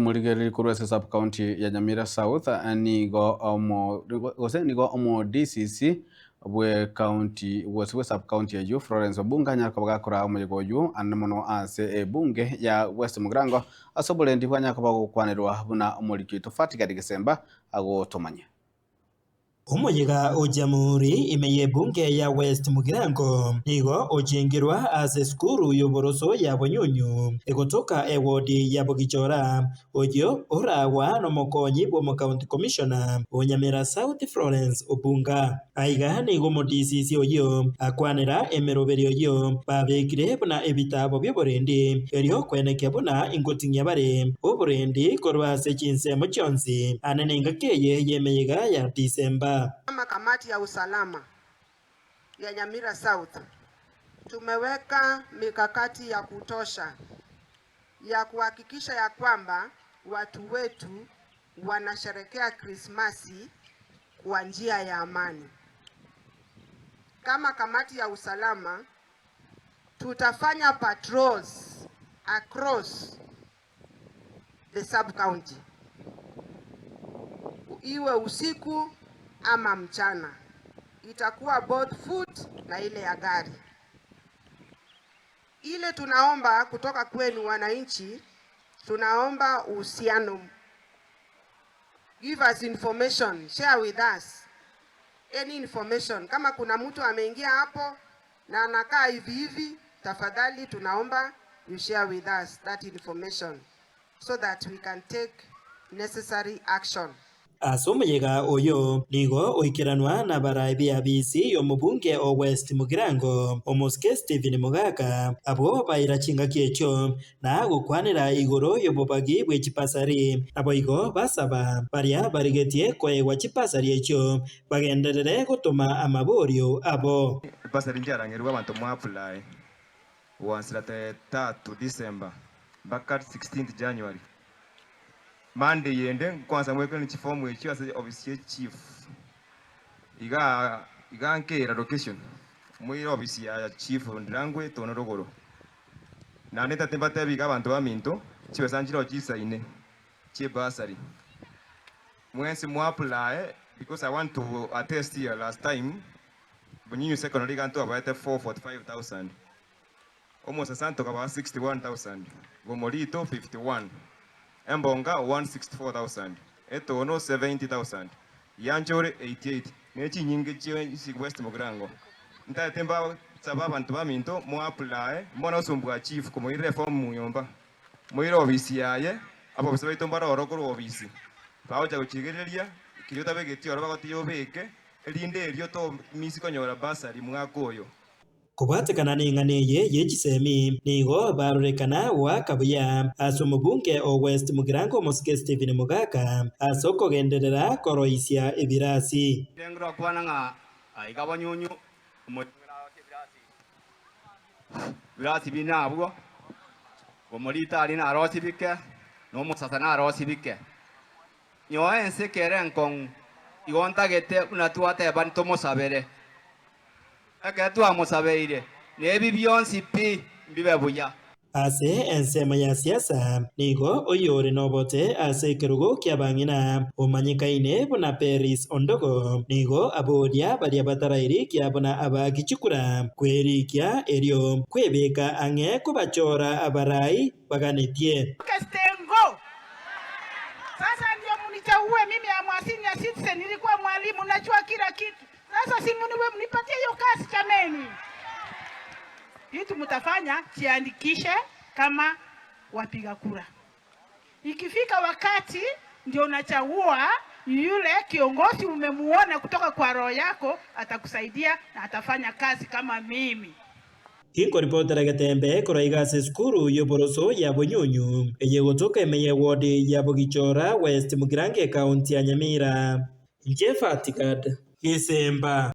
Omorigereria korwa ase sub-county ya Nyamira South nigo omo gose nigo omo DCC bwe county gose bwe sub-county eyio Florence Obunga anyare koba gakoraa omoyega oyio anene mono ase ebunge ya West Mugirango ase oborendi bwanyare koba gokwanerwa buna omoriki oito Fatigadi Gesemba agotomanyia. Omoyega o Jamhuri ime y'ebunge ya West Mugirango nigo ochengerwa ase esukuru y'oboroso ya Bonyunyu egotoka ewodi ya Bogichora, oyio oragwa nomokonyi bw'omocounty commissioner o Nyamira South Florence Obunga. Aiga nigo omodisisi oyio akwanera emeroberio eyio babekire buna ebitaabo bi'oborendi, erio kwenekia buna ingoting'ia bare oborendi korwa ase chinsemo chionsi, ane nengaki eye y'emeyega ya Disemba. Kama kamati ya usalama ya Nyamira South tumeweka mikakati ya kutosha ya kuhakikisha ya kwamba watu wetu wanasherekea Krismasi kwa njia ya amani. Kama kamati ya usalama tutafanya patrols across the sub county, iwe usiku ama mchana, itakuwa both foot na ile ya gari. Ile tunaomba kutoka kwenu wananchi, tunaomba uhusiano. Give us information, share with us any information. Kama kuna mtu ameingia hapo na anakaa hivi hivi, tafadhali tunaomba you share with us that information so that we can take necessary action. Ase omoyega oyo nigo oikeranwa nabarai b'eabisi y'omobunge o West Mugirango, Omosike Stephen Mogaka, abwo baira chingaki echio na gokwanera igoro y'obobagi bwe chipasari. Naboigo basaba baria barigetie koegwa chipasari echio bagenderere gotoma amaborio abo. Epasari nchiarangerigwe abanto mwa apply goansera tarehe tatu December mpaka 16th January. Monday ende nkwansa mwekane chifomu echio ase ofisi ye chief igaa igaa nkera location moire ofisi ya chief Ndirangwe Tono Rogoro. Naende ntati mbatebi iga abanto baminto chibesa nchireo chisaine chie bursary mwensi mwa apply because I want to attest here last time Bunyinyu secondary iga ntwabaete 445,000 Omosasa ntokabaa 61,000, Bomorito 51, Embonga 164,000, Etono 70,000, Yanchore 88, ne chinyinge chionsi West Mugirango. Ntagete mbasabe abanto baminto mo apply mbono osumbua chief komoirera eform monyomba, moire ofisi yaye, abobisa baito mbare ororo korwa ofisi, bagocha gochigereria keria otabegeti ororo bagotiga obeke, erinde erio to miss konyora bursary mwaka oyo. Kobwatekana neng'ana eye ye chisemi, nigo barorekana goaka buya ase omobunge o West Mugirango omosike Stephen Mogaka ase okogenderera koroisia ebirasi. Nigo ngokwana ng'a aiga bonyunyu omochie ase ebirasi ebirasi bine abwo, omorito aria narosie bike, na omosasa narosie bike. Nyowe ense kere enkong'u, igo ntagete buna twateba ntomosabere. Ekero twamosabeire, nebi bionsi pi mbibe buya. Ase ensemo ya siasa, nigo oyore nobote ase ekerogo ki'abang'ina, omanyekaine buna Peris Ondogo, nigo aboria baria batarairikia buna abaaki chikura kwerikia erio kwebeka ang'e kobachora abarai baganetie. Kestengo. Sasa ndio munichague mimi am a senior citizen, nilikuwa mwalimu najua kila kitu. Sasa si muniwe mnipatie hiyo kazi jameni. Kitu mtafanya jiandikishe kama wapiga kura. Ikifika wakati ndio unachagua yule kiongozi umemuona kutoka kwa roho yako, atakusaidia na atafanya kazi kama mimi. Inkoripotera getembe korwa iga ase esukuru y'oboroso ya Bonyunyu, eye egotoka ime y'ewodi ya Bogichora West Mugirango ekaunti ya Nyamira. Inche Fatigad Gesemba.